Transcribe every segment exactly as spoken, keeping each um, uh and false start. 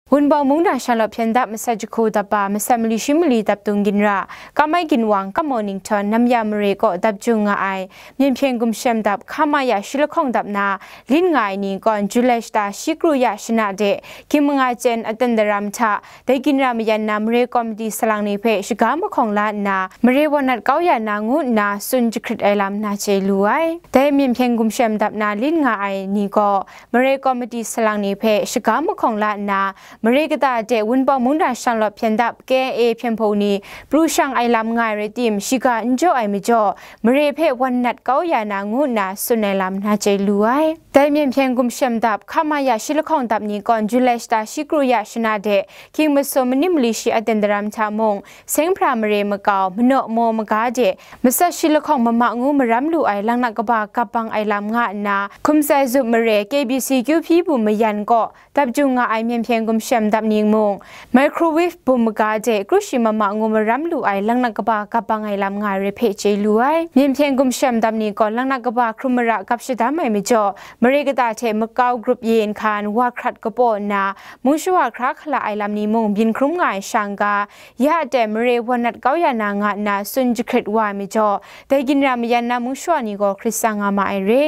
Wunpawng mungdan shanglawt hpyen dap masat jahku dap ba masat mali shi mali dap dung ginra, kam ai ginwang, kam maw ninghtawng, nam ya mare kaw dap jung nga ai, Myen Hpyen Gumshem dap, Hkama ya shi lahkawng dap na, lin nga ai ni kaw, Julai shata shi kru ya shana de, hkying manga chyen aten daram hta, dai ginra mayan na mare kawmiti salang ni hpe shaga mahkawng la nna, mare wa nat kau ya na ngu nna tsun jahkrit ai lam na chye lu ai. Dai Myen Hpyen Gumshem dap na lin nga ai ni gaw, mare kawmiti salang ni hpe shaga mahkawng la nna, mare kata de Wunpawng mungdan shanglawt hpyen dap, K I A hpyen hpung ni pru shang ai lam nga ai rai tim, shiga n jaw ai majaw, mare hpe wa nat kau ya na ngu nna tsun ai lam na chye lu ai. Dai Myen Hpyen Gumshem dap, Hkama ya shi lahkawng dap ni kaw, Julai shata shi kru ya shana de, hkying masum manim mali shi aten daram hta mung, seng hpra mare makau, manaw maw maga de, masat shi lahkawng mama ngu maram lu ai, laknak kaba gap bang ai lam nga nna, Hkum Sai Zup mare, K B C Kyu Hpyi Bum mayan kaw dap jung nga ai Myen Hpyen Gumshem dap ni mung, microwave bum maga de, kru shi mama ngu maram lu ai, laknak kaba gap bang ai lam nga ai rai hpe chye lu ai. Myen Hpyen Gumshem dap ni kaw, laknak kaba hkrum mara gap shadam ai majaw, mare kata hte makau grup ye nhkan wa hkrat kapaw nna, mung shawa hkra hkala ai lam ni mung byin hkrum nga ai shang ga, ya aten mare wa nat kau ya na nga nna tsun jahkrit wa ai majaw, dai ginra mayan na mung shawa ni gaw hkrit tsang nga ma ai re.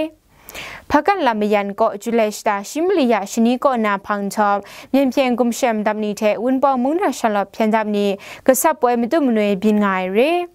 Hpakan lam mayan kaw, Julai shata shi mali ya shani kaw na hpang nhtawm, Myen Hpyen Gumshem dap ni hte Wunpawng mungdan shanglawt hpyen dap ni, gasap poi matu manoi byin nga ai re.